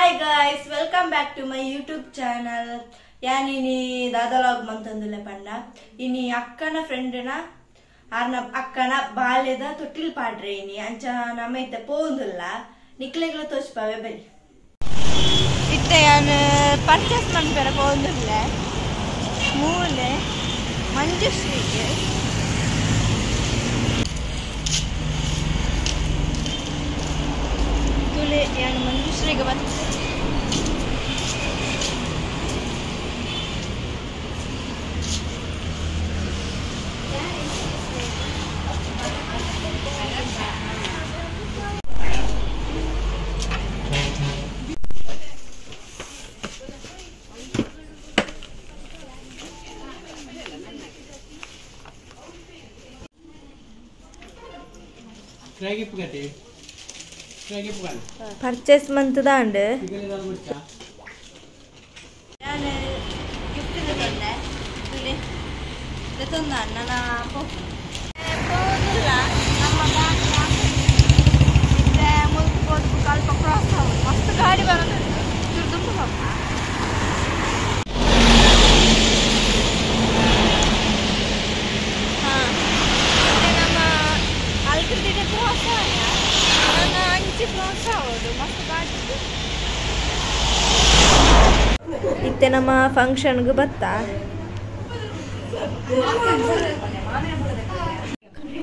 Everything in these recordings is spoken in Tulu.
Hi guys, welcome back to my YouTube channel. ಯಾನಿನಿ ದಾದಲಾಗ್ ಮಂತಂದುಲ್ಲ ಪಂಡ ಇನಿ ಅಕ್ಕನ ಫ್ರೆಂಡ್ನ ಆರ್ನ ಅಕ್ಕನ ಬಾಲ್ಯದ ತೊಟ್ಟಿಲ್ ಪಾಡ್ರೆ ಇನಿ ಅಂಚ ನಮ್ಮ ಇತ್ತ ಪೋಂದುಲ್ಲ ನಿಕ್ಲೆಗ್ಲ ತೋಚ್ಪಾವೆ ಬರಿ ಇತ್ತೆ ಯಾನ್ ಪರ್ಚೇಸ್ ಮನ್ಪೆರ ಪೋಂದುಲ್ಲ ಮೂಲೆ ಮಂಜುಶ್ರೀಗೆ ತುಲೆ ಯಾನ್ ಮಂಜುಶ್ರೀಗೆ ಬತ್ತ ಪರ್ಚೇಸ್ ಮಂತದಾಂಡ್ ನಾನು ಗಿಫ್ಟ್ ತಗೊಂಡೆ ತುಲೆ ತಂದ ನನ್ನ ಪೋದಿಲ್ಲ ನಮ್ಮ ಮುಲ್ಕು ಅಲ್ಪ ಕ್ರಾಸ್ ಆಗೋದು ಮಸ್ತ್ ಗಾಡಿ ಬರೋದು ದುಂಬು ಹಾಂ ನಮ್ಮ ಅಲ್ಕೃತಿಗೆ ಕ್ರಾಸ್ ನನ್ನ ಅಂಚಿ ಕ್ರಾಸ್ ಆಗೋದು ಮಸ್ತ್ ಗಾಡಿ ಇತ್ತೆ ನಮ್ಮ ಫಂಕ್ಷನ್ಗೆ ಬತ್ತ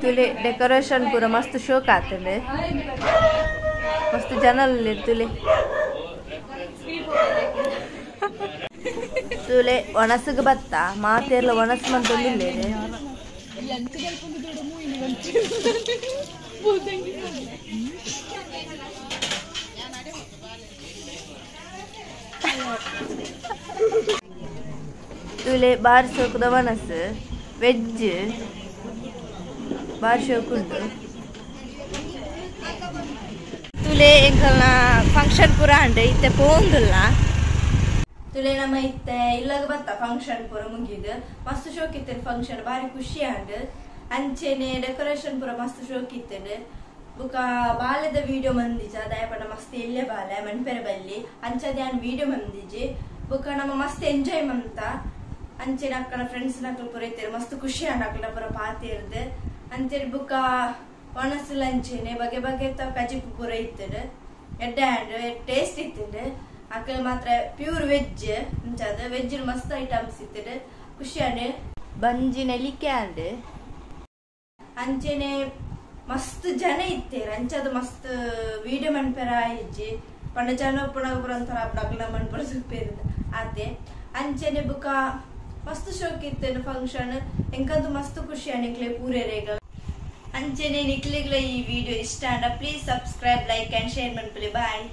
ತುಲೆ ಡೆಕೋರೇಷನ್ ಪೂರ ಮಸ್ತ್ ಶೋಕ್ ಆತಂಡೆ ಮಸ್ತ್ ಜನ ತುಲೆ ತುಲೆ ಒಣಸುಗೆ ಬತ್ತ ಮಾತೆರ್ಲ ಒಣಸು ಮಂತೊಂದಿಲ್ಲ ತುಲೆ ಬಾರಿ ಶೋಕದ ಒಣಸು ವೆಜ್ ಬಾರಿ ಶೋಕ್ ಉಂಟು ತುಲೆ ಎಂಕಲ್ನ ಫಂಕ್ಷನ್ ಪೂರ ಅಂಡೆ ಇತ್ತೆ ಪೋಂದುಲ್ಲ ತುಲೆ ನಮ್ಮ ಇತ್ತೆ ಇಲ್ಲಾಗ ಬತ್ತ ಫಂಕ್ಷನ್ ಪೂರ ಮುಗಿದು ಮಸ್ತ್ ಶೋಕ್ ಇತ್ತು ಫಂಕ್ಷನ್ ಬಾರಿ ಖುಷಿ ಅಂಡ್ ಅಂಚೆನೆ ಡೆಕೋರೇಷನ್ ಪೂರ ಮಸ್ತ್ ಶೋಕ್ ಇತ್ತು ಬುಕ ಬಾಲ್ಯದ ವಿಡಿಯೋ ಮಂದಿಜ ದಯಪಡ ಮಸ್ತ್ ಎಲ್ಲೆ ಬಾಲೆ ಮನ್ಪೆರೆ ಬಲ್ಲಿ ಅಂಚದೆ ಆನ್ ವಿಡಿಯೋ ಮಂದಿಜಿ ಬುಕ ನಮ್ಮ ಮಸ್ತ್ ಎಂಜಾಯ್ ಮಂತ ಅಂಚೆನೆ ಅಕ್ಕನ ಫ್ರೆಂಡ್ಸ್ ನಕಲ್ ಪೂರ ಇತ್ತೇರು ಮಸ್ತ್ ಖುಷಿ ಅಂಡ್ ಅಕ್ಕನ ಪೂರ ಪಾತಿರ್ದು ಅಂಚೆನೆ ಬುಕ ಒಣಸು ಅಂಚೆನೆ ಬಗೆ ಬಗೆ ಕಜಿಪು ಪೂರ ಇತ್ತದು ಎಡ್ಡೆ ಆಂಡ್ ಟೇಸ್ಟ್ ಇತ್ತದು ಅಕ್ಕಲ್ ಮಾತ್ರ ಪ್ಯೂರ್ ವೆಜ್ ಅಂಚದ ವೆಜ್ ಮಸ್ತ್ ಐಟಮ್ಸ್ ಇತ್ತದು ಖುಷಿ ಅಂಡ್ ಬಂಜಿ ನೆಲಿಕೆ ಅಂಡ್ ಅಂಚೆನೆ ಮಸ್ತ್ ಜನ ಇತ್ತೇರು ಅಂಚದ ಮಸ್ತ್ ವಿಡಿಯೋ ಮನ್ಪೆರ ಇಜ್ಜಿ ಪಂಡ ಜನ ಉಪ್ಪುನಾಗ ಪೂರ ಒಂಥರ ಅಪ್ಪಡಕ್ಲ ಮನ್ಪುರ ಸುಪ್ಪೇರು ಆತೆ ಅಂಚೆನೆ ಬುಕ ಮಸ್ತ್ ಶೋಕ್ ಇತ್ತೇನು ಫಂಕ್ಷನ್ ಎಂಕಂತೂ ಮಸ್ತ್ ಖುಷಿ ಅನಿಕ್ಲೆ ಪೂರೇರೆಗಳ ಅಂಚೆನೆ ನಿಕ್ಲೆಗ್ಲ ಈ ವಿಡಿಯೋ ಇಷ್ಟ ಅಂಡ please subscribe like and share ಮನ್ಪುಲೆ. ಬಾಯ್.